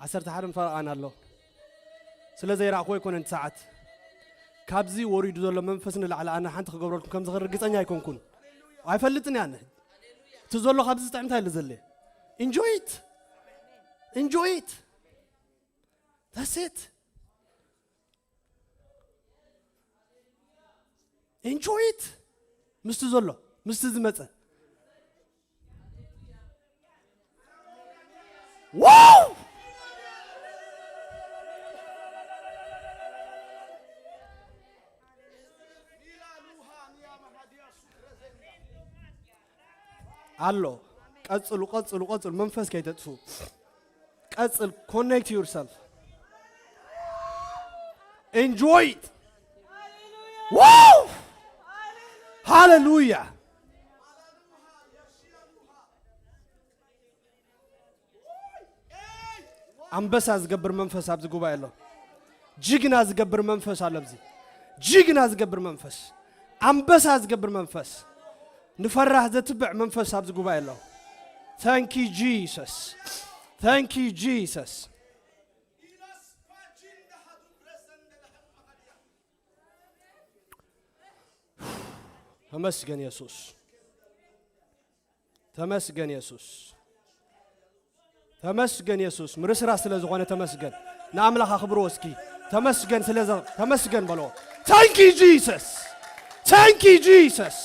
ዓሰርተ ሓደን ፈረቓን ኣሎ። ስለ ዘይረኣኽዎ ኣይኮነን እቲ ሰዓት። ካብዚ ወሪዱ ዘሎ መንፈስ ንላዕሊ ኣነ ሓንቲ ክገብረልኩም ከም ዝኽእል ርግጸኛ ኣይኮንኩን። ኣይፈልጥን እየ ኣነ። እቲ ዘሎ ካብዚ ዝጥዕም እንታይ ኣሎ ዘለ? Enjoy it. Enjoy it. That's it. Enjoy it. ምስቲ ዘሎ፣ ምስቲ ዝመጸ። ዋው! ኣሎ። ቀጽሉ፣ ቀጽሉ፣ ቀጽሉ። መንፈስ ከይተጥፉ። ቀጽል። Connect yourself. Enjoy it. ዋው! ሃሌሉያ! ኣንበሳ ዝገብር መንፈስ ኣብዚ ጉባኤ ኣሎ። ጅግና ዝገብር መንፈስ ኣሎ ኣብዚ። ጅግና ዝገብር መንፈስ፣ ኣንበሳ ዝገብር መንፈስ፣ ንፈራህ ዘትብዕ መንፈስ ኣብዚ ጉባኤ ኣሎ። Thank you Jesus. Thank you Jesus. ተመስገን የሱስ። ተመስገን የሱስ። ተመስገን የሱስ። ምርስራስ ስለ ዝኾነ ተመስገን። ንኣምላኽ ኣኽብርዎ እስኪ። ተመስገን ስለ ዘ-፣ ተመስገን በልዎ። Thank you Jesus. Thank you Jesus.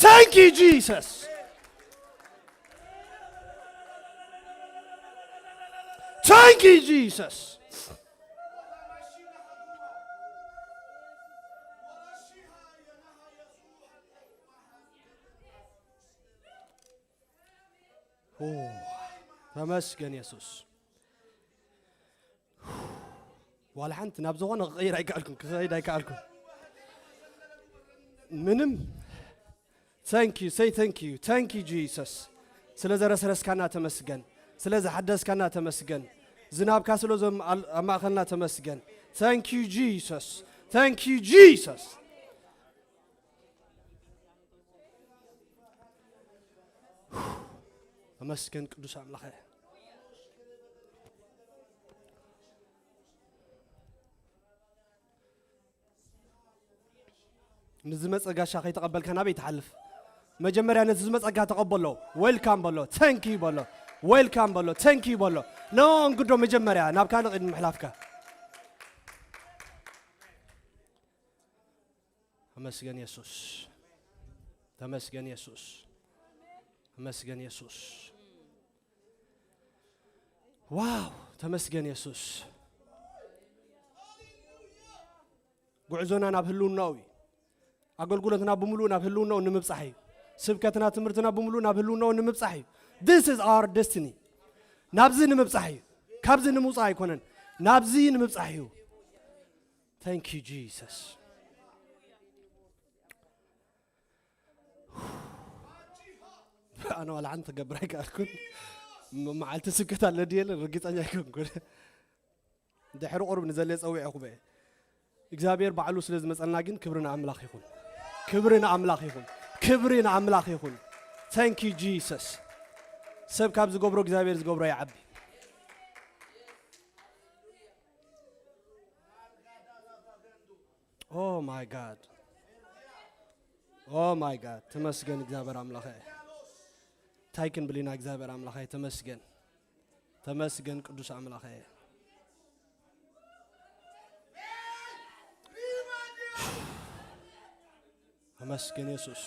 Thank you Jesus. Thank you Jesus. ኦ፣ ተመስገን የሱስ። ዋላ ሓንቲ ናብ ዝኾነ ክቐይር ኣይከኣልኩን፣ ክኸይድ ኣይከኣልኩን። ምንም። Thank you, say thank you, thank you Jesus. ስለ ዘረስረስካና ተመስገን፣ ስለ ዝሓደስካና ተመስገን፣ ዝናብካ ስለ ዘም-፣ ኣብ ማእኸልና ተመስገን። Thank you Jesus. Thank you Jesus. ተመስገን ቅዱስ ኣምላኸ። ንዝመጸ ጋሻ ከይተቐበልካ ናበይ ትሓልፍ? መጀመርያ ነቲ ዝመጸካ ተቐበሎ። Welcome በሎ። Thank you በሎ። Welcome በሎ። Thank you በሎ። No እንግዶ መጀመርያ ናብ ካልእ ቅድሚ ምሕላፍካ። ተመስገን የሱስ። ተመስገን የሱስ። ተመስገን የሱስ። ዋው፣ ተመስገን የሱስ። ጉዕዞና ናብ ህልውናኡ እዩ። ኣገልግሎትና ብምሉእ ናብ ህልውናኡ ንምብጻሕ እዩ። ስብከትና፣ ትምህርትና ብምሉእ ናብ ህልውናኡ ንምብጻሕ እዩ። This is our destiny. ናብዚ ንምብጻሕ እዩ። ካብዚ ንምውጻእ ኣይኮነን። ናብዚ ንምብጻሕ እዩ። Thank you Jesus. ኣነ ዋላ ሓንቲ ክገብር ኣይከኣልኩን። ም-፣ መዓልቲ ስብከት ኣሎ ድየ ኢለ ርግጸኛ ኣይኮንኩን። ድሕሪ ቁሩብ ንዘለ ጸዊዐ ኩበ። እግዚኣብሔር ባዕሉ ስለ ዝመጸና ግን ክብሪ ንኣምላኽ ይኹን። ክብሪ ንኣምላኽ ይኹን። ክብሪ ንኣምላኽ ይኹን። Thank you Jesus. ሰብ ካብ ዝገብሮ እግዚኣብሔር ዝገብሮ ይዓቢ። Oh my God. Oh my God. ተመስገን እግዚኣብሔር ኣምላኸ። እንታይ ክንብል ኢና እግዚኣብሔር ኣምላኸ? ተመስገን። ተመስገን ቅዱስ ኣምላኸ። ተመስገን የሱስ።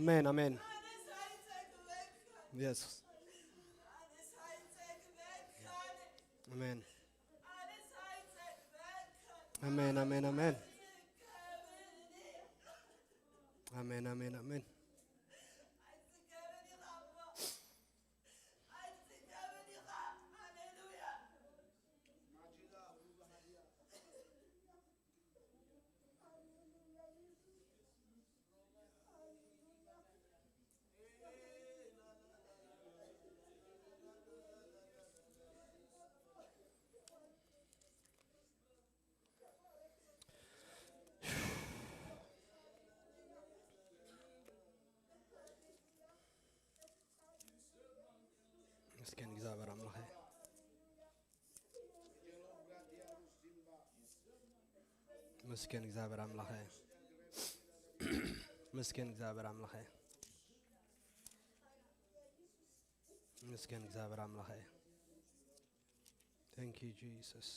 ኣሜን፣ ኣሜን። የሱስ። ኣሜን። ኣሜን፣ ኣሜን፣ ኣሜን። ኣሜን፣ ኣሜን፣ ኣሜን። መስገን እግዚኣብሔር ኣምላኸ። መስገን እግዚኣብሔር ኣምላኸ። መስገን እግዚኣብሔር ኣምላኸ። መስገን እግዚኣብሔር ኣምላኸ። Thank you, Jesus.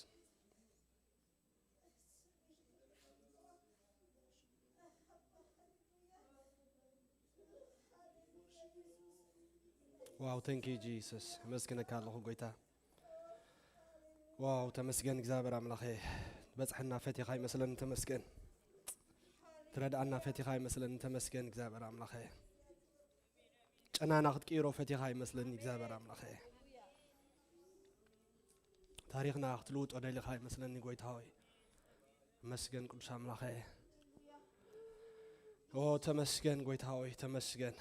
ዋው፣ thank you, Jesus. ኣመስግነካ ኣለኹ፣ ጎይታ። ዋው፣ ተመስገን እግዚኣብሔር ኣምላኸ። ትበጽሐና ፈቲኻ ይመስለኒ፣ ተመስገን። ትረድኣና ፈቲኻ ይመስለኒ፣ ተመስገን እግዚኣብሔር ኣምላኸ። ጨናና ክትቅይሮ ፈቲኻ ይመስለኒ፣ እግዚኣብሔር ኣምላኸ። ታሪኽና ክትልውጦ ደሊኻ ይመስለኒ፣ ጎይታ ሆይ። መስገን ቅዱስ ኣምላኸ። ኦ፣ ተመስገን ጎይታ ሆይ፣ ተመስገን።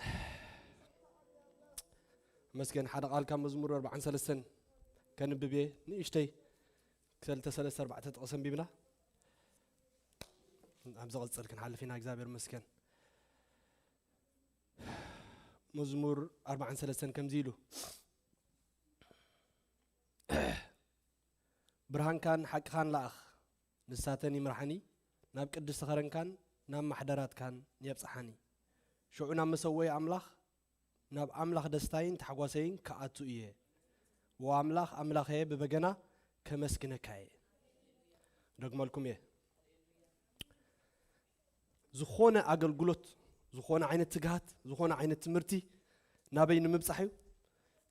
መስገን። ሓደ ቃል ካብ መዝሙር ኣርባዓን ሰለስተን ከንብብ እየ። ንእሽተይ ክልተ፣ ሰለስተ፣ ኣርባዕተ ጥቕስ ኣንቢብና ኣብ ዝቕጽል ክንሓልፍ ኢና። እግዚኣብሔር መስገን። መዝሙር ኣርባዓን ሰለስተን ከምዚ ኢሉ፣ ብርሃንካን ሓቅኻን ለኣኽ፣ ንሳተን ይምርሓኒ፣ ናብ ቅድስቲ ኸረንካን ናብ ማሕደራትካን የብጽሓኒ። ሽዑ ናብ መሰወይ ኣምላኽ፣ ናብ ኣምላኽ ደስታይን ታሕጓሰይን ክኣቱ እየ። ወ ኣምላኽ ኣምላኸየ፣ ብበገና ከመስግነካ እየ። ደግመልኩም እየ። ዝኾነ ኣገልግሎት፣ ዝኾነ ዓይነት ትግሃት፣ ዝኾነ ዓይነት ትምህርቲ ናበይ ንምብጻሕ እዩ?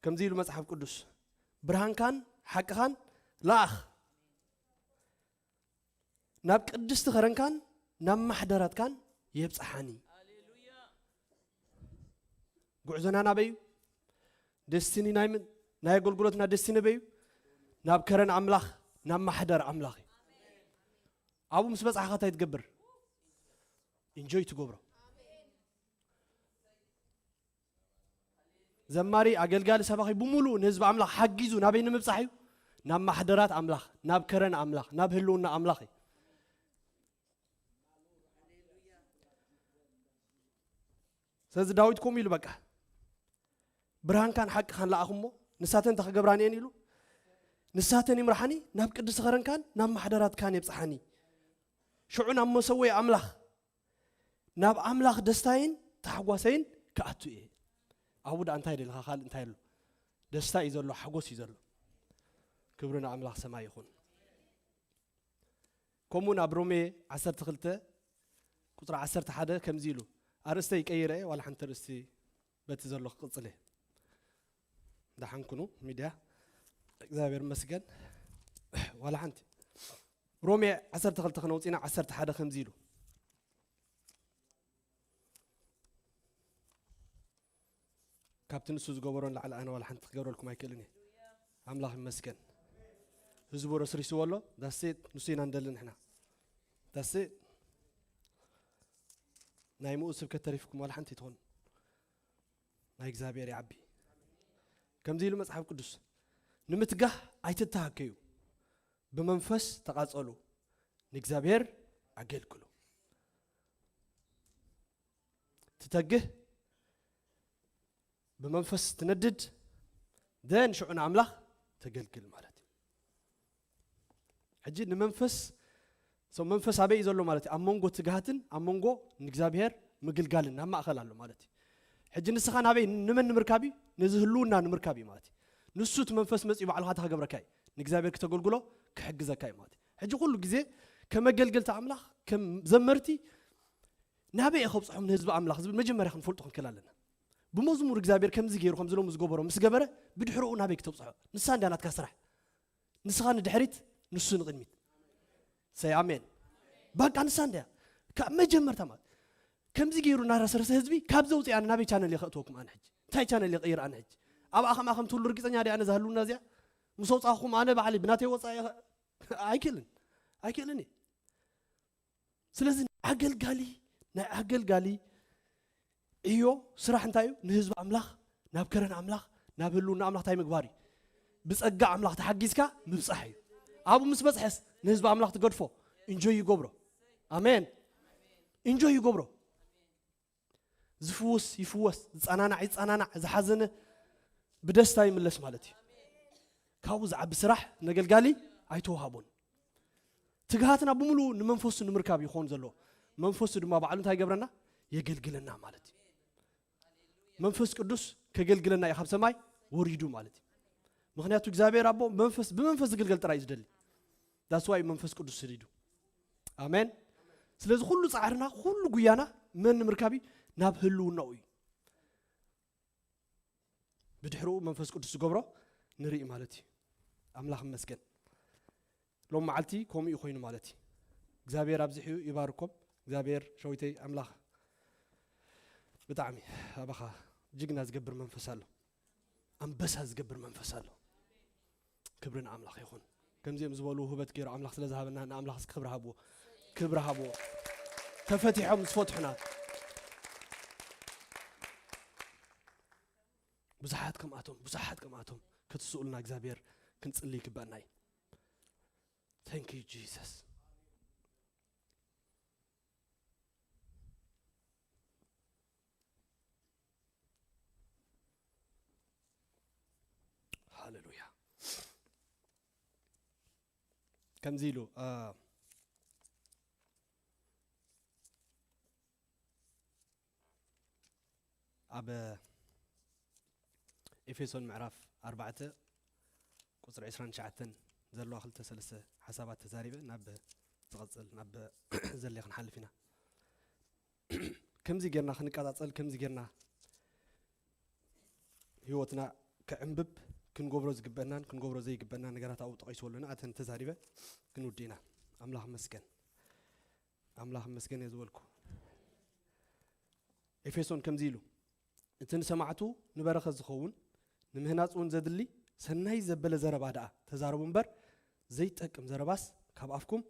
ከምዚ ኢሉ መጽሓፍ ቅዱስ፣ "ብርሃንካን ሓቅኻን ለኣኽ፣ ናብ ቅድስቲ ኸረንካን ናብ ማሕደራትካን የብጽሓኒ።" ጉዕዞና ናበይ እዩ? ደስቲኒ ናይ ምን-፣ ናይ ኣገልግሎትና ደስቲኒ ኣበይ እዩ? ናብ ከረን ኣምላኽ፣ ናብ ማሕደር ኣምላኽ እዩ። ኣብኡ ምስ በጻሕኻ እንታይ ትገብር? ኢንጆይ ትገብሮ። ዘማሪ፣ ኣገልጋሊ፣ ሰባኺ ብምሉእ ንህዝቢ ኣምላኽ ሓጊዙ ናበይ ንምብጻሕ እዩ? ናብ ማሕደራት ኣምላኽ፣ ናብ ከረን ኣምላኽ፣ ናብ ህልውና ኣምላኽ እዩ። ስለዚ ዳዊት ከምኡ ኢሉ፣ በቃ፣ "ብርሃንካን ሓቅኻን ለኣኹ እሞ፣ ንሳተን እንታይ ክገብራኒ እየን?" ኢሉ፣ "ንሳተን ይምርሓኒ፣ ናብ ቅድስቲ ኸረንካን ናብ ማሕደራትካን የብጽሓኒ። ሽዑ ናብ መሰወይ ኣምላኽ፣ ናብ ኣምላኽ ደስታይን ታሕጓሰይን ክኣቱ እየ።" ኣብኡ ደኣ እንታይ ደልኻ? ካልእ እንታይ ኣሎ? ደስታ እዩ ዘሎ፣ ሓጎስ እዩ ዘሎ። ክብሪ ንኣምላኽ ሰማይ ይኹን። ከምኡ ናብ ሮሜ ዓሰርተ ክልተ ቁጽሪ ዓሰርተ ሓደ ከምዚ ኢሉ፣ ኣርእስተይ ቀይረ እየ፣ ዋላ ሓንቲ ኣርእስቲ በቲ ዘሎ ክቕጽል እየ። ደሓን ኩኑ ሚድያ፣ እግዚኣብሔር ይመስገን። ዋላ ሓንቲ። ሮሜ ዓሰርተ ክልተ ክነውጽእና፣ ዓሰርተ ሓደ ከምዚ ኢሉ፣ "ካብቲ ንሱ ዝገበሮ ንላዕሊ ኣነ ዋላ ሓንቲ ክገብረልኩም ኣይክእልን እየ።" ኣምላኽ ይመስገን። ህዝቡ ረስሪስዎ ኣሎ። ዳሴት ንሱ ኢና ንደሊ ንሕና። ዳሴት ናይ ምኡ ስብከት ተሪፍኩም ዋላ ሓንቲ ትኾን። ናይ እግዚኣብሔር ይዓቢ። ከምዚ ኢሉ መጽሓፍ ቅዱስ፣ "ንምትጋህ ኣይትተሃከዩ፣ ብመንፈስ ተቓጸሉ፣ ንእግዚኣብሔር ኣገልግሉ።" ትተግህ፣ ብመንፈስ ትነድድ፣ ደን ሽዑ ንኣምላኽ ተገልግል ማለት እዩ። ሕጂ ንመንፈስ፣ ሰው መንፈስ ኣበይ እዩ ዘሎ ማለት እዩ? ኣብ መንጎ ትግሃትን ኣብ መንጎ ንእግዚኣብሔር ምግልጋልን ኣብ ማእኸል ኣሎ ማለት እዩ። ሕጂ ንስኻ ናበይ፣ ንመን ንምርካብ እዩ? ነዚ ህልውና ንምርካብ እዩ ማለት እዩ። ንሱ እቲ መንፈስ መጺኡ ባዕሉ ኻታ ክገብረካ እዩ። ንእግዚኣብሔር ክተገልግሎ ክሕግዘካ እዩ ማለት እዩ። ሕጂ ኩሉ ግዜ ከም ኣገልገልቲ ኣምላኽ፣ ከም ዘመርቲ፣ ናበይ እየ ከብፅሖም ንህዝቢ ኣምላኽ ዝብል መጀመርያ ክንፈልጦ ክንክእል ኣለና። ብመዝሙር እግዚኣብሔር ከምዚ ገይሩ ከምዚ ሎሚ ዝገበሮ ምስ ገበረ ብድሕርኡ ናበይ ክተብፅሖ? ንሳ እንድያ ናትካ ስራሕ። ንስኻ ንድሕሪት፣ ንሱ ንቕድሚት። ሰይ ኣሜን። ባቃ ንሳ እንድያ ካብ መጀመርታ ማለት ከምዚ ገይሩ እናረስረሰ ህዝቢ ካብ ዘውፅእ ኣነ ናበይ ቻነል እየ ከእትወኩም? ኣነ ሕጂ እንታይ ቻነል እየ ቀይር? ኣነ ሕጂ ኣብኣ ከምኣ ከም ትህሉ ርግፀኛ ድያ? ኣነ ዝሃልውና እዚኣ ምስ ኣውፃኹም ኣነ ባዕሊ ብናተይ ወፃኢ እየ ከ- ኣይክእልን ኣይክእልን እየ። ስለዚ ኣገልጋሊ ናይ ኣገልጋሊ ዕዮ ስራሕ እንታይ እዩ? ንህዝቢ ኣምላኽ ናብ ከረን ኣምላኽ ናብ ህልውና ኣምላኽ እንታይ ምግባር እዩ? ብጸጋ ኣምላኽ ተሓጊዝካ ምብጻሕ እዩ። ኣብኡ ምስ በጽሐስ ንህዝቢ ኣምላኽ ትገድፎ ኢንጆይ ይገብሮ። ኣሜን። ኢንጆይ ይገብሮ። ዝፍውስ ይፍወስ፣ ዝጸናናዕ ይጸናናዕ፣ ዝሓዘነ ብደስታ ይምለስ ማለት እዩ። ካብኡ ዝዓቢ ስራሕ ነገልጋሊ ኣይተዋሃቦን። ትግሃትና ብምሉኡ ንመንፈሱ ንምርካብ ይኾን ዘሎ። መንፈሱ ድማ ባዕሉ እንታይ ይገብረና? የገልግለና ማለት እዩ። መንፈስ ቅዱስ ከገልግለና እዩ ካብ ሰማይ ወሪዱ ማለት እዩ። ምኽንያቱ እግዚኣብሔር ኣቦ መንፈስ ብመንፈስ ዝግልገል ጥራይ እዩ ዝደሊ። That's why መንፈስ ቅዱስ ስዲዱ። ኣሜን። ስለዚ ኩሉ ጻዕርና ኩሉ ጉያና መን ንምርካብ እዩ? ናብ ህልውናኡ እዩ። ብድሕርኡ መንፈስ ቅዱስ ዝገብሮ ንርኢ ማለት እዩ። ኣምላኽ ይመስገን። ሎም መዓልቲ ከምኡ እዩ ኮይኑ ማለት እዩ። እግዚኣብሔር ኣብዚሑ ይባርኮም። እግዚኣብሔር ሸዊተይ ኣምላኽ ብጣዕሚ ኣባኻ ጅግና ዝገብር መንፈስ ኣሎ። ኣንበሳ ዝገብር መንፈስ ኣሎ። ክብሪ ንኣምላኽ ይኹን። ከምዚኦም ዝበሉ ውህበት ገይሩ ኣምላኽ ስለ ዝሃበና ንኣምላኽ እስኪ ክብሪ ሃብዎ። ክብሪ ሃብዎ። ተፈቲሖም ዝፈትሑና ብዙሓት ከምኣቶም ብዙሓት ከምኣቶም ክትስኡልና እግዚኣብሔር ክንጽሊ ይግባና እዩ። Thank you Jesus። ሃሌሉያ። ከምዚ ኢሉ እ፣ ኣብ ኤፌሶን ምዕራፍ ኣርባዕተ ቁፅሪ ዕስራን ትሽዓተን ዘለዋ ክልተ ሰለስተ ሓሳባት ተዛሪበ ናብ ዝቐፅል ናብ ዘለ ክንሓልፍ ኢና። ከምዚ ጌርና ክንቀፃፀል፣ ከምዚ ጌርና ህይወትና ክዕንብብ ክንገብሮ ዝግበአናን ክንገብሮ ዘይግበአና ነገራት ኣብኡ ጠቒስዎ ኣለና። ኣተን ተዛሪበ ክንውዲ ኢና። ኣምላኽ መስገን። ኣምላኽ መስገን እየ ዝበልኩ። ኤፌሶን ከምዚ ኢሉ፣ እቲ ንሰማዕቱ ንበረኸት ዝኸውን ንምህናፅ እውን ዘድሊ ሰናይ ዘበለ ዘረባ ደኣ ተዛረቡ እምበር፣ ዘይጠቅም ዘረባስ ካብ ኣፍኩም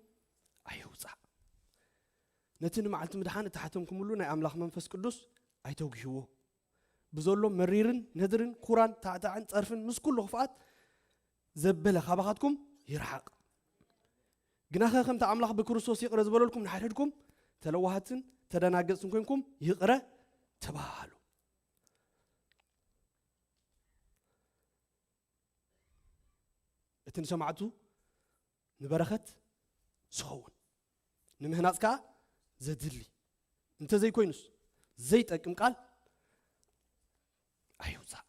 ኣይውፃእ። ነቲ ንመዓልቲ ምድሓን እተሓተምኩምሉ ናይ ኣምላኽ መንፈስ ቅዱስ ኣይተጉህይዎ። ብዘሎ መሪርን ነድርን ኩራን ታዕታዕን ጸርፍን ምስ ኩሉ ክፍኣት ዘበለ ካባኻትኩም ይርሓቕ። ግናኸ ከምቲ ኣምላኽ ብክርስቶስ ይቕረ ዝበለልኩም ንሓድሕድኩም ተለዋሃትን ተደናገጽትን ኮንኩም ይቕረ ተባሃሉ። እቲ ንሰማዕቱ ንበረኸት ዝኸውን ንምህናጽ ከኣ ዘድሊ እንተዘይኮይኑስ ዘይጠቅም ቃል ኣይውጻእ።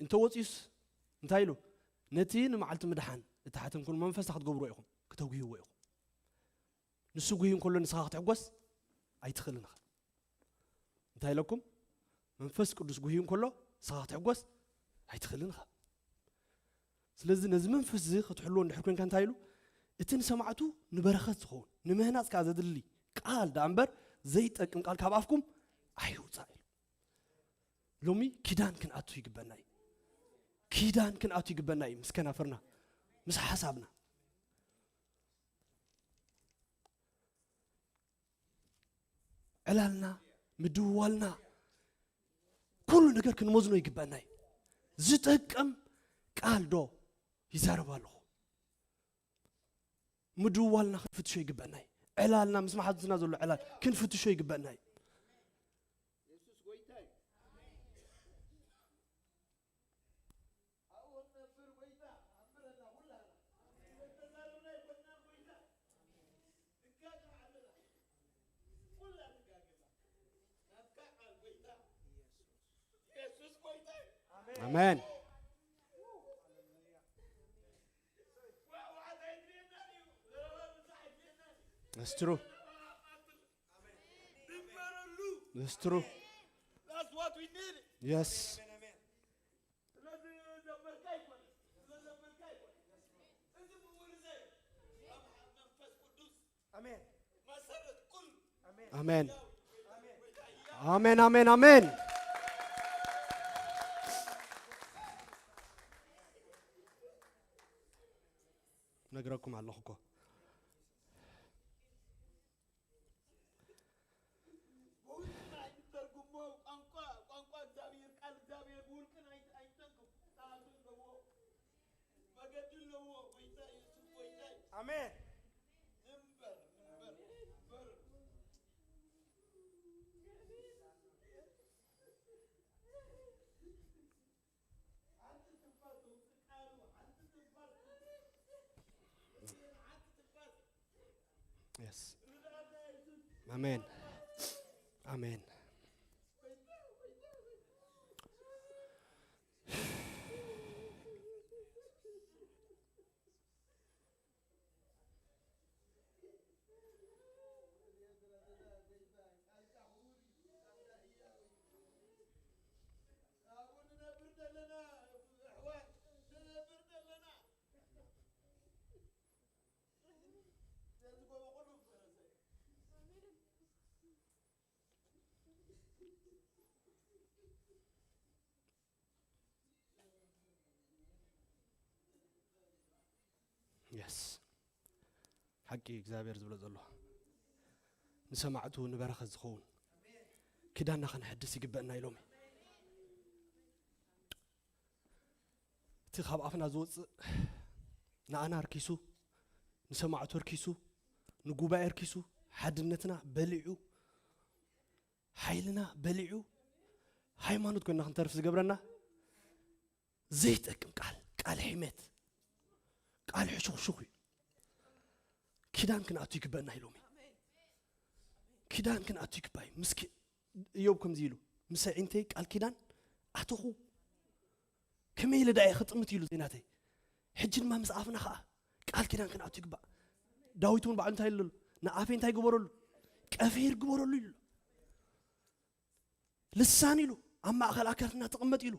እንተ ወጺኡስ እንታይ ኢሉ? ነቲ ንመዓልቲ ምድሓን እተሓተምኩን መንፈስታ ክትገብርዎ ኢኹም፣ ክተጉህይዎ ኢኹም። ንሱ ጉህዩ እንከሎ ንስኻ ክትሕጎስ ኣይትኽእልን ኢኻ። እንታይ ኢለኩም? መንፈስ ቅዱስ ጉህዩ እንከሎ ንስኻ ክትሕጎስ ኣይትኽእልን ኢኻ። ስለዚ ነዚ መንፈስ እዚ ክትሕልዎ እንድሕር ኮንካ እንታይ ኢሉ? እቲ ንሰማዕቱ ንበረኸት ዝኸውን ንምህናጽ ከኣ ዘድሊ ቃል ደኣ እምበር ዘይጠቅም ቃል ካብ ኣፍኩም ኣይውጻእ ኢሉ። ሎሚ ኪዳን ክንኣቱ ይግበና እዩ። ኪዳን ክንኣቱ ይግበና እዩ ምስ ከናፍርና፣ ምስ ሓሳብና። ዕላልና፣ ምድዋልና፣ ኩሉ ነገር ክንመዝኖ ይግበና እዩ። ዝጠቅም ቃል ዶ ይዛረብ ኣለኹ? ምድዋልና ክንፍትሾ ይግበና እዩ። ዕላልና ምስ መሓዙትና ዘሎ ዕላል ክንፍትሾ ይግበና እዩ። ኣሜን። That's true. That's true. Yes. Amen. Amen, amen, amen. ነግረኩም ኣለኹ እኮ። ብውልቅና ኣይንተርጉሞ፣ ቋንቋ፣ ቋንቋ እግዚኣብሔር፣ ቃል እግዚኣብሔር ብውልቅና ኣይ-፣ ኣይንተርጉም። ቃሉ ዘለዎ መገዲ ኣለዎ። ጎይታ ኢየሱስ ጎይታ እዩ። ኣሜን። ንንበር፣ ንንበር፣ ንንበር። ሓንቲ ትንፋስ ውፅእ ቃሉ፣ ሓንቲ ትንፋስ፣ ሓንቲ ትንፋስ። Yes. ኣሜን። ኣሜን። የስ፣ ሓቂ እግዚኣብሔር ዝብሎ ዘሎ፣ ንሰማዕቱ ንበረኸት ዝኸውን ኪዳንና ከነሐድስ ይግበእና ኢሎም። እቲ ካብ ኣፍና ዝወፅእ ንኣና ኣርኪሱ፣ ንሰማዕቱ ኣርኪሱ፣ ንጉባኤ ኣርኪሱ፣ ሓድነትና በሊዑ፣ ሓይልና በሊዑ፣ ሃይማኖት ኮይና ክንተርፍ ዝገብረና ዘይጠቅም ቃል፣ ቃል ሕመት፣ ቃል ሕሹኽሹኽ እዩ። ኪዳን ክንኣቱ ይግበእና ኢሎም እዩ። ኪዳን ክንኣቱ ይግባእ እዩ። ምስ ኪ-፣ እዮብ ከምዚ ኢሉ፣ "ምስ ኣዒንተይ ቃል ኪዳን ኣተኹ፣ ከመይ ኢለ ደኣ እየ ክጥምት?" ኢሉ ዜናተይ። ሕጂ ድማ ምስ ኣፍና ኸዓ ቃል ኪዳን ክንኣቱ ይግባእ። ዳዊት እውን ባዕሉ እንታይ ኢሉ ኣሎ? "ንኣፈይ እንታይ ግበረሉ? ቀፊር ግበረሉ" ኢሉ ኣሎ። ልሳን ኢሉ ኣብ ማእከል ኣካላትና ተቐመጥ ኢሉ።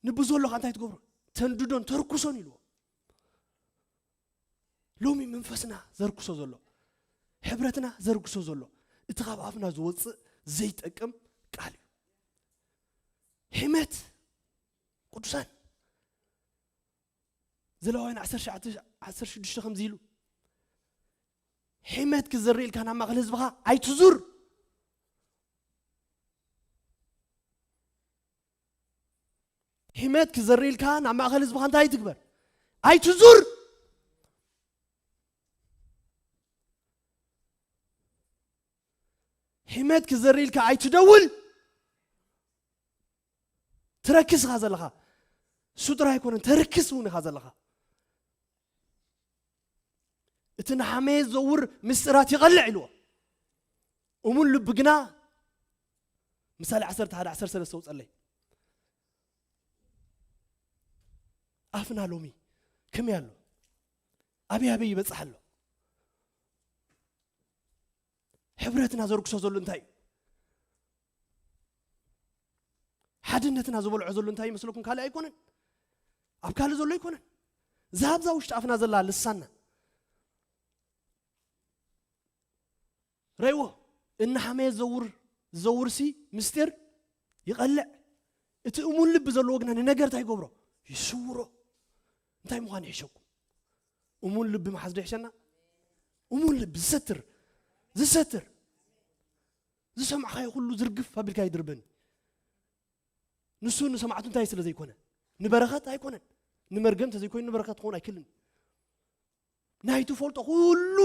ንብዘሎ ኸዓ እንታይ ትገብሮ? ተንድዶን ተርኩሶን ኢልዎ። ሎሚ መንፈስና ዘርክሶ ዘሎ፣ ሕብረትና ዘርክሶ ዘሎ፣ እቲ ካብ ኣፍና ዝወፅእ ዘይጠቅም ቃል እዩ። ሕመት ቅዱሳን፣ ዘለዋውያን ዓሰርተ ትሽዓተ፣ ዓሰርተ ሽዱሽተ ከምዚ ኢሉ፣ "ሕመት ክዘርእ ኢልካ ናብ ማእከል ህዝብኻ ኣይትዙር። ሕመት ክዘርእ ኢልካ ናብ ማእከል ህዝብኻ እንታይ ኣይትግበር? ኣይትዙር። ሕመት ክዘርእ ኢልካ ኣይትደውል። ትረክስ ኢኻ ዘለኻ። እሱ ጥራይ ኣይኮነን፣ ተርክስ እውን ኢኻ ዘለኻ። እቲ ንሓመየ ዝዘውር ምስጢራት ይቐልዕ" ኢልዎ። እሙን ልቢ ግና፣ ምሳሌ ዓሰርተ ሓደ ዓሰርተ ሰለስተ ውፀለይ። ኣፍና ሎሚ ከመይ ኣሎ? ኣበይ ኣበይ ይበፅሕ ኣሎ? ሕብረትና ዘርክሶ ዘሎ እንታይ እዩ? ሓድነትና ዝበልዖ ዘሎ እንታይ ይመስለኩም? ካልእ ኣይኮነን፣ ኣብ ካልእ ዘሎ ኣይኮነን። እዛ ኣብዛ ውሽጢ ኣፍና ዘላ ልሳና ረይዎ፣ እናሓመየ ዘውር፣ ዘውርሲ ምስጢር ይቐልዕ። እቲ እሙን ልቢ ዘለዎ ግና ንነገር እንታይ ይገብሮ? ይስውሮ። እንታይ ምዃን ይሕሸኩም? እሙን ልቢ መሓዝ ዶ ይሕሸና? እሙን ልቢ ዝሰትር፣ ዝሰትር። ዝሰማዕኻዮ ኩሉ ዝርግፍ ኣቢልካ ይድርበኒ። ንሱ ንሰማዕቱ እንታይ ስለ ዘይኮነ? ንበረኸት ኣይኮነን። ንመርገም ተዘይኮይኑ ንበረኸት ክኸውን ኣይክልን። ናይ ትፈልጦ ኩሉ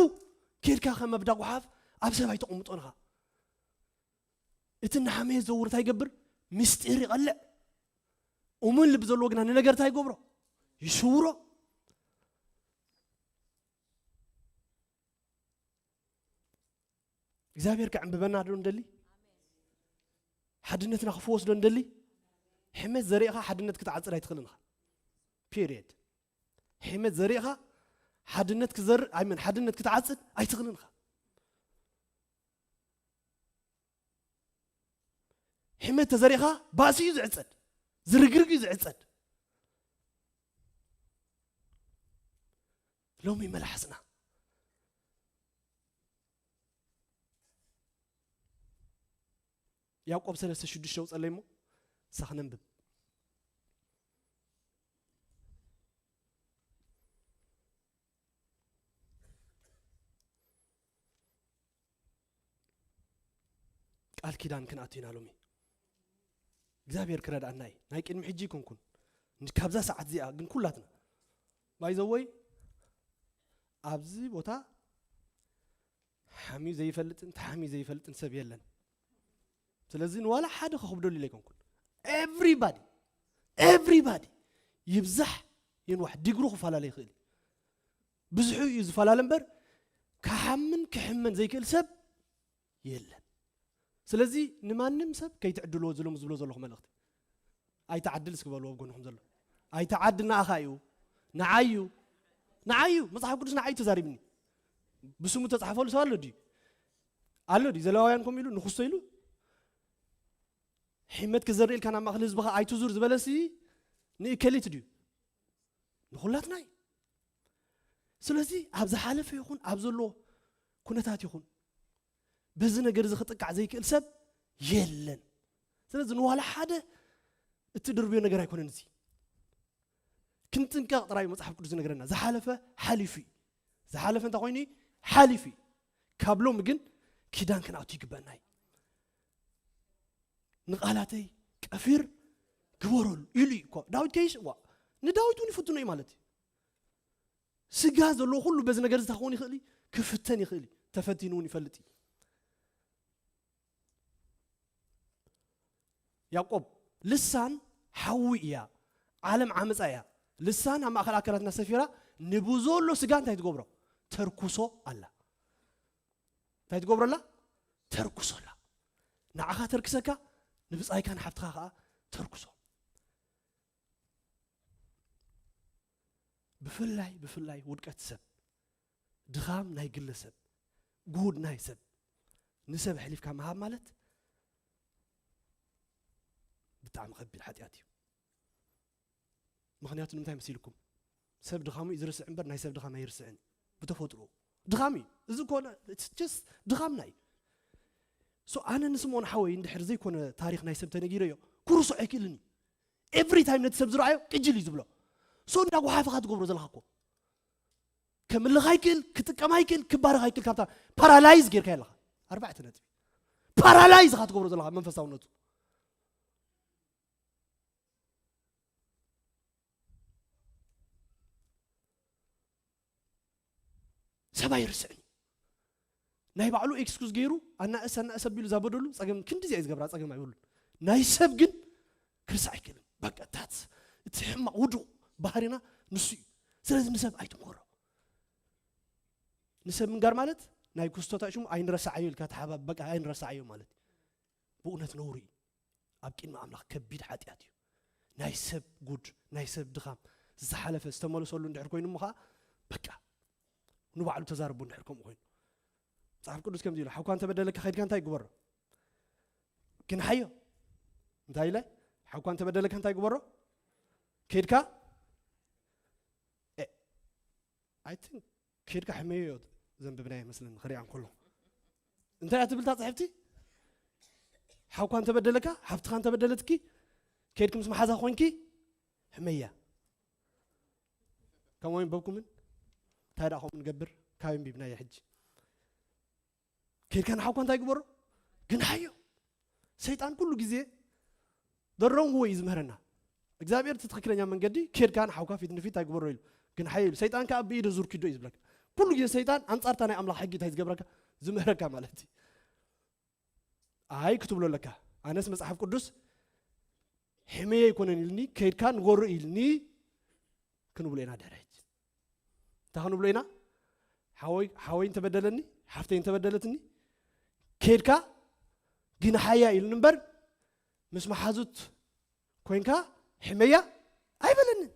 ኬድካ ከም ኣብዳ ጓሓፍ ኣብ ሰብ ኣይተቐምጦን ኢኻ። እቲ እናሓመየ ዝዘውር እንታይ ይገብር? ምስጢር ይቐልዕ። እሙን ልቢ ዘለዎ ግና ንነገር እንታይ ይገብሮ? ይስውሮ። እግዚኣብሔር ከዕንብበና ዶ እንደሊ? ሓድነትና ክፍወስ ዶ እንደሊ? ሕመት ዘሪእኻ ሓድነት ክትዓጽድ ኣይትኽእልን ኢኻ። ፔሪየድ። ሕመት ዘሪእኻ ሓድነት ክዘርእ ኣይመን ሓድነት ክትዓጽድ ኣይትኽእልን ኢኻ። ሕመት ተዘሪኻ ባእሲ እዩ ዝዕጸድ፣ ዝርግርግ እዩ ዝዕጸድ። ሎሚ መላሓስና ያዕቆብ ሰለስተ ሽዱሽተ ውጸለይ እሞ ንሳ ክነንብብ። ቃል ኪዳን ክንኣቱ ኢና ሎሚ። እግዚኣብሔር ክረድኣና እዩ። ናይ ቅድሚ ሕጂ ይኮንኩን፣ እንዲ ካብዛ ሰዓት እዚኣ ግን ኩላትና ባይዘወይ ኣብዚ ቦታ ሓምዩ ዘይፈልጥን ተሓምዩ ዘይፈልጥን ሰብ የለን። ስለዚ ንዋላ ሓደ ከኽብደሉ ኢለ ኣይኮንኩን። Everybody, everybody ይብዛሕ ይንዋሕ ዲግሩ ክፈላለ ይኽእል እዩ። ብዙሑ እዩ ዝፈላለ እምበር ክሓምን ክሕመን ዘይክእል ሰብ የለን። ስለዚ ንማንም ሰብ ከይትዕድልዎ ዝሎም ዝብሎ ዘለኹ መልእኽቲ ኣይትዓድል እስኪ በልዎ ኣብ ጎንኹም ዘሎ። ኣይትዓድል ንኣኻ እዩ፣ ንዓይ እዩ፣ ንዓይ እዩ። መጽሓፍ ቅዱስ ንዓይ እዩ ተዛሪብኒ። ብስሙ ተጻሕፈሉ ሰብ ኣሎ ድዩ? ኣሎ ድዩ? ዘለዋውያን ከምኡ ኢሉ ንኹስቶ ኢሉ ሕመት ክዘርእ ኢልካ ናብ ማእከል ህዝብኻ ኣይትዙር ዝበለሲ ንእከሊት ድዩ? ንኹላትና እዩ። ስለዚ ኣብ ዝሓለፈ ይኹን ኣብ ዘሎ ኩነታት ይኹን በዚ ነገር እዚ ክጥቃዕ ዘይክእል ሰብ የለን። ስለዚ ንዋላ ሓደ እትድርብዮ ነገር ኣይኮነን። እዚ ክንጥንቀቕ ጥራይ እዩ መጽሓፍ ቅዱስ ዝነግረና። ዝሓለፈ ሓሊፉ እዩ። ዝሓለፈ እንታይ ኮይኑ እዩ? ሓሊፉ እዩ። ካብ ሎሚ ግን ኪዳን ክንኣቱ ይግበኣና እዩ። ንቓላተይ ቀፊር ግበረሉ ኢሉ እዩ እኮ ዳዊት። ከይሽ ዋ ንዳዊት እውን ይፍትኖ እዩ ማለት እዩ። ስጋ ዘለዎ ኩሉ በዚ ነገር እዚ እንታይ ክኸውን ይኽእል እዩ? ክፍተን ይኽእል እዩ። ተፈቲኑ እውን ይፈልጥ እዩ። ያዕቆብ ልሳን ሓዊ እያ፣ ዓለም ዓመፃ እያ። ልሳን ኣብ ማእኸል ኣካላትና ሰፊራ ንብዘሎ ስጋ እንታይ ትገብሮ? ተርኩሶ ኣላ። እንታይ ትገብረላ? ተርኩሶላ። ንዓኻ ተርክሰካ፣ ንብፃይካ ንሓፍትኻ ከዓ ተርኩሶ። ብፍላይ ብፍላይ ውድቀት ሰብ፣ ድኻም ናይ ግለሰብ፣ ጉድ ናይ ሰብ ንሰብ ኣሕሊፍካ ምሃብ ማለት ብጣዕሚ ከቢድ ሓጢኣት እዩ። ምኽንያቱ ንምንታይ መሲልኩም? ሰብ ድኻሙ እዩ ዝርስዕ እምበር ናይ ሰብ ድኻም ኣይርስዕን እዩ። ብተፈጥሮ ድኻም እዩ። እዚ ኮነ just ድኻምና እዩ። So ኣነ ንስምኦን ሓወይ እንድሕር ዘይኮነ ታሪኽ ናይ ሰብ ተነጊረዮ ክርሶ ኣይክእልን እዩ። Every time ነቲ ሰብ ዝረኣዮ ቅጅል እዩ ዝብሎ። So እንዳጓሓፍኻ ትገብሮ ዘለኻ እኮ ከምልኻ ይክእል፣ ክጥቀማ ይክእል፣ ክባረኻ ይክእል። ካብታ ፓራላይዝ ጌርካ ኣለኻ። ኣርባዕተ ነጥቢ ፓራላይዝ ኻ ትገብሮ ዘለኻ መንፈሳውነቱ። ሰብ ኣይርስዕን እዩ። ናይ ባዕሉ ኤክስኩዝ ገይሩ ኣናእስ ኣናእስ ኣቢሉ ዛበደሉ ጸገም ክንድዚ እያ ዝገብራ ጸገም ኣይብሉን። ናይ ሰብ ግን ክርስዕ ኣይክእልን። በቃ ታት እቲ ሕማቕ ውዱቕ ባህሪና ንሱ እዩ። ስለዚ ንሰብ ኣይትምከሮ። ንሰብ ምንጋር ማለት ናይ ኩስቶታ ሽሙ ኣይንረሳዓዮ ኢልካ ተሓባብ በቃ ኣይንረሳዓዮ ማለት እዩ። ብእውነት ነውሪ እዩ። ኣብ ቅድሚ ኣምላኽ ከቢድ ሓጢኣት እዩ። ናይ ሰብ ጉድ ናይ ሰብ ድኻም ዝተሓለፈ ዝተመለሰሉ እንድሕር ኮይኑ እሞ ከዓ በቃ ንባዕሉ ተዛርቡ እንድሕር ከምኡ ኮይኑ መጽሓፍ ቅዱስ ከምዚ ኢሉ ሓውካ እንተበደለካ ከድካ እንታይ ግበሮ? ግንሓዮ። እንታይ ኢለ ሓውካ እንተበደለካ እንታይ ግበሮ? ከድካ I think ከድካ ሕመዮ ዘንብብናዮ መስለኒ ክሪኣ እንከሎ እንታይ እያ ትብል እታ ፅሕፍቲ? ሓውካ እንተበደለካ ሓፍትኻ እንተበደለትኪ ከድኪ ምስ መሓዛ ኮንኪ ሕመያ። ከምኡ ይንበብኩምን እንታይ ደኣ ከምኡ ንገብር ካብ ኣንቢብናዮ ሕጂ ከድካ ንሓውካ እንታይ ግበሮ? ግንሓዮ። ሰይጣን ኩሉ ግዜ the wrong way እዩ ዝምህረና። እግዚኣብሔር እቲ ትኽክለኛ መንገዲ ከድካ ንሓውካ ፊት ንፊት እንታይ ግበሮ ኢሉ ግንሓዮ ኢሉ። ሰይጣን ከዓ ብኢደ ዙር ኪዶ እዩ ዝብለካ። ኩሉ ግዜ ሰይጣን ኣንጻርታ ናይ ኣምላኽ ሕጊ እንታይ ዝገብረካ ዝምህረካ ማለት እዩ። ኣይ ክትብሎ ኣለካ። ኣነስ መጽሓፍ ቅዱስ ሕመየ ኣይኮነን ኢልኒ ከድካ ንገሮ ኢልኒ ክንብሎ ኢና ድሕሪ ሕጂ። እንታይ ክንብሎ ኢና? ሓወይ ሓወይ እንተበደለኒ ሓፍተይ እንተበደለትኒ ከድካ ግንሓያ ኢልኒ እምበር ምስ መሓዙት ኮንካ ሕመያ ኣይበለንን።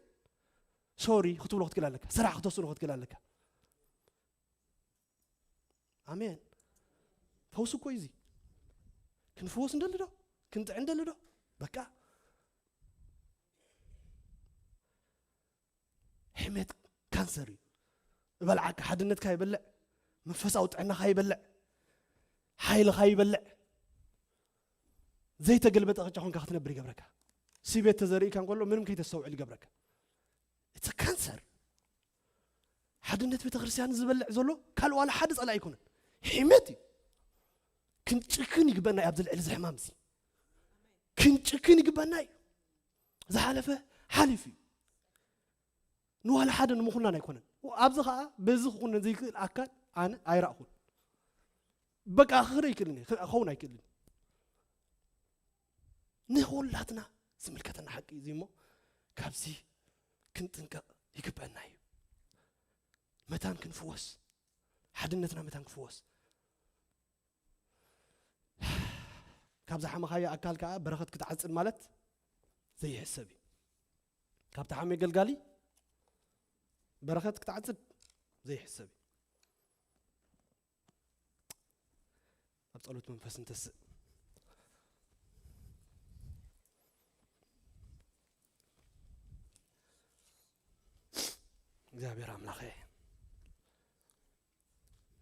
ሶሪ ክትብሎ ክትክእል ኣለካ። ስራሕ ክተስእኖ ክትክእል ኣለካ። ኣሜን። ፈውሲ እኮ እዩ እዚ። ክንፍወስ እንደሊ ዶ? ክንጥዕ እንደሊ ዶ? በቃ ሕሜት ካንሰር እዩ። እበልዓካ፣ ሓድነትካ ይበልዕ፣ መንፈሳዊ ጥዕናኻ ይበልዕ፣ ሓይልኻ ይበልዕ። ዘይተገልበጠ ቅጫ ኮንካ ክትነብር ይገብረካ። ስቤት ተዘሪእካ እንከሎ ምንም ከይተስተውዕል ይገብረካ። እቲ ካንሰር ሓድነት ቤተ ክርስቲያን ዝበልዕ ዘሎ ካልእ ዋላ ሓደ ጸላኢ ኣይኮነን። ሕሜት እዩ። ክንጭክን ይግበና እዩ ኣብዚ ልዕሊ እዚ ሕማም እዚ። ክንጭክን ይግበና እዩ። ዝሓለፈ ሓሊፉ እዩ። ንዋላ ሓደ ንምኹናን ኣይኮነን። ኣብዚ ኸዓ በዚ ክኹነን ዘይክእል ኣካል ኣነ ኣይረእኹን። በቃ ክኽረ ይክእልን እየ፣ ክኸውን ኣይክእልን። ንኹላትና ዝምልከተና ሓቂ እዩ እሞ ካብዚ ክንጥንቀቕ ይግበአና እዩ። መታን ክንፍወስ፣ ሓድነትና መታን ክፍወስ። ካብ ዝሓመኻዮ ኣካል ከዓ በረኸት ክትዓጽድ ማለት ዘይሕሰብ እዩ። ካብ ተሓምየ ገልጋሊ በረኸት ክትዓጽድ ዘይሕሰብ እዩ። ኣብ ጸሎት መንፈስ እንተስእ። እግዚኣብሔር ኣምላኸ፣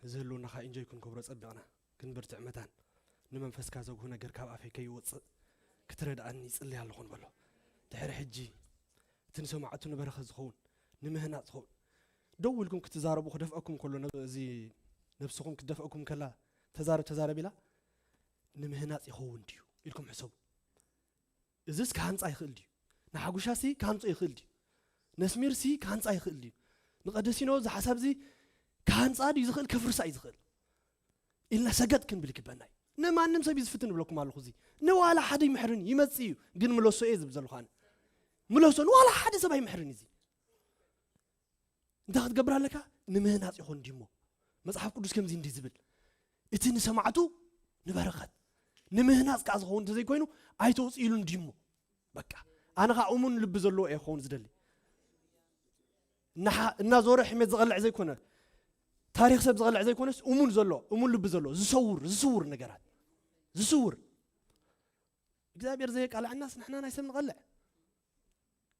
እዚ ህልውናኻ ኢንጆይ ክንገብሮ ጸቢቕና፣ ክንብርትዕ መታን ንመንፈስካ ዘጉህ ነገር ካብ ኣፈይ ከይወጽእ ክትረድኣኒ ይጽሊ ኣለኹ ንበሎ። ድሕሪ ሕጂ እቲ ንሰማዕቱ ንበረኸት ዝኸውን፣ ንምህናጽ ዝኸውን፣ ደው ኢልኩም ክትዛረቡ ክደፍአኩም ከሎ፣ ነ-፣ እዚ ነብስኹም ክትደፍአኩም ከላ፣ "ተዛረብ፣ ተዛረብ" ኢላ፣ "ንምህናጽ ይኸውን ድዩ?" ኢልኩም ሕሰቡ። እዝስ ክሃንጻ ይኽእል ድዩ? ንሓጉሻሲ ክሃንጾ ይኽእል ድዩ? ነስሚርሲ ክሃንጻ ይኽእል ድዩ? ንቀደሲኖ እዚ ሓሳብዚ ክሃንጻ ድዩ ዝኽእል፣ ከፍርሳ እዩ ዝኽእል? ኢልና ሰገጥ ክንብል ይግበና እዩ። ንማንም ሰብ እዩ ዝፍትን እብለኩም ኣለኹ። እዚ ንዋላ ሓደ ይምሕርን ይመጽእ እዩ፣ ግን ምለሶ እየ ዝብል ዘለኹ ኣነ። ምለሶ ንዋላ ሓደ ሰብ ኣይምሕርን እዩ። እዚ እንታይ ክትገብር ኣለካ? ንምህናጽ ይኾን ድሞ? መጽሓፍ ቅዱስ ከምዚ እንዲህ ዝብል፣ "እቲ ንሰማዕቱ ንበረኸት፣ ንምህናጽ ከኣ ዝኸውን እንተዘይኮይኑ ኣይተውጽኢሉን ድሞ?" በቃ፣ ኣነ ኸኣ እሙን ልቢ ዘለዎ እየ ክኸውን ዝደሊ። እናሓ-፣ እናዞረ ሕሜት ዝቐልዕ ዘይኮነ፣ ታሪኽ ሰብ ዝቐልዕ ዘይኮነስ፣ እሙን ዘሎ፣ እሙን ልቢ ዘሎ፣ ዝሰውር፣ ዝስውር ነገራት፣ ዝስውር። እግዚኣብሔር ዘየቃልዐናስ ንሕና ናይ ሰብ ንቐልዕ።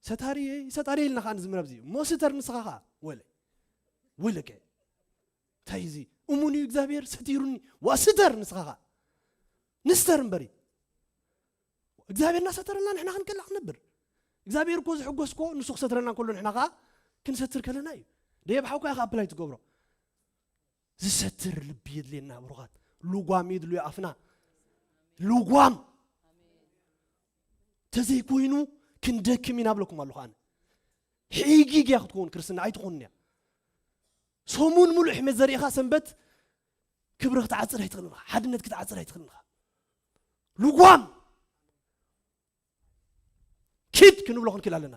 "ሰታሪ፣ ሰታሪ" ኢልና ኸዓ ንዝምር ኣብዚ። እሞ ስተር ንስኻ ኸዓ፣ ወለ፣ ወለከ። እንታይ እዚ? እሙን እዩ እግዚኣብሔር፣ ሰቲሩኒ። ዋ ስተር ንስኻ ኸዓ። ንስተር እምበሪ። እግዚኣብሔር እናሰተረልና ንሕና ክንቀልዕ ክንነብር። እግዚኣብሔር እኮ ዝሕጎስ እኮ ንሱ ክሰትረልና እንከሎ ንሕና ኸዓ ክንሰትር ከለና እዩ። ደየብ ሓውካ ኢኻ ኣፕላይ ትገብሮ። ዝሰትር ልቢ የድልየና ብሩኻት። ልጓም የድልዮ ኣፍና። ልጓም። ተዘይኮይኑ ክንደክም ኢና ብለኩም ኣለኹ ኣነ። ሕጊግ እያ ክትከውን ክርስትና ኣይትኾንን እያ። ሰሙን ሙሉእ ሕሜት ዘሪእኻ ሰንበት ክብሪ ክትዓጽድ ኣይትኽእልን ኢኻ። ሓድነት ክትዓጽድ ኣይትኽእልን ኢኻ። ልጓም። ኪድ ክንብሎ ክንክእል ኣለና።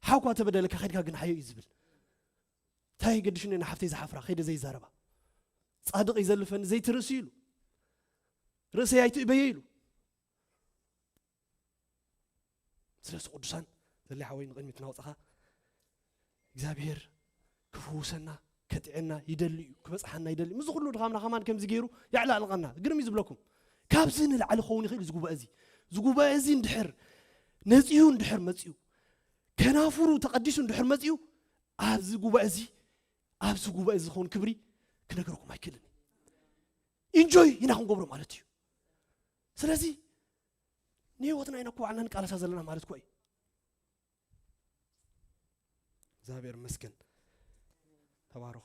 ሓውኳ ተበደለካ ከድካ ግን ሓዮ እዩ ዝብል። እንታይ ገድሽኒ ንሓፍተይ ዝሓፍራ ከይደ ዘይዛረባ። ጻድቕ ይዘልፈኒ ዘይትርእሲ ኢሉ። ርእሰይ ኣይትእበየ ኢሉ። ስለዚ ቅዱሳን ዘለ ሓወይ ንቕድሚት ናውጽኻ እግዚኣብሔር ክፍውሰና ከጥዕና ይደሊ እዩ፣ ክበጽሓና ይደሊ እዩ። ምስዚ ኩሉ ድኻምና ከማን ከምዚ ገይሩ የዕላልቐና። ግርም እዩ ዝብለኩም። ካብዚ ንላዕሊ ክኸውን ይኽእል እዩ እዚ ጉባኤ እዚ። እዚ ጉባኤ እዚ እንድሕር ነጺሁ እንድሕር መጺኡ፣ ከናፍሩ ተቐዲሱ እንድሕር መጺኡ፣ ኣብዚ ጉባኤ እዚ፣ ኣብዚ ጉባኤ እዚ ዝኸውን ክብሪ ክነገረኩም ኣይክእልን እዩ። ኢንጆይ ኢና ክንገብሮ ማለት እዩ። ስለዚ ንህይወትና ኢና እኮ ባዕልና ንቃለሳ ዘለና ማለት እኮ እዩ። እግዚኣብሔር ይመስገን። ተባረኹ።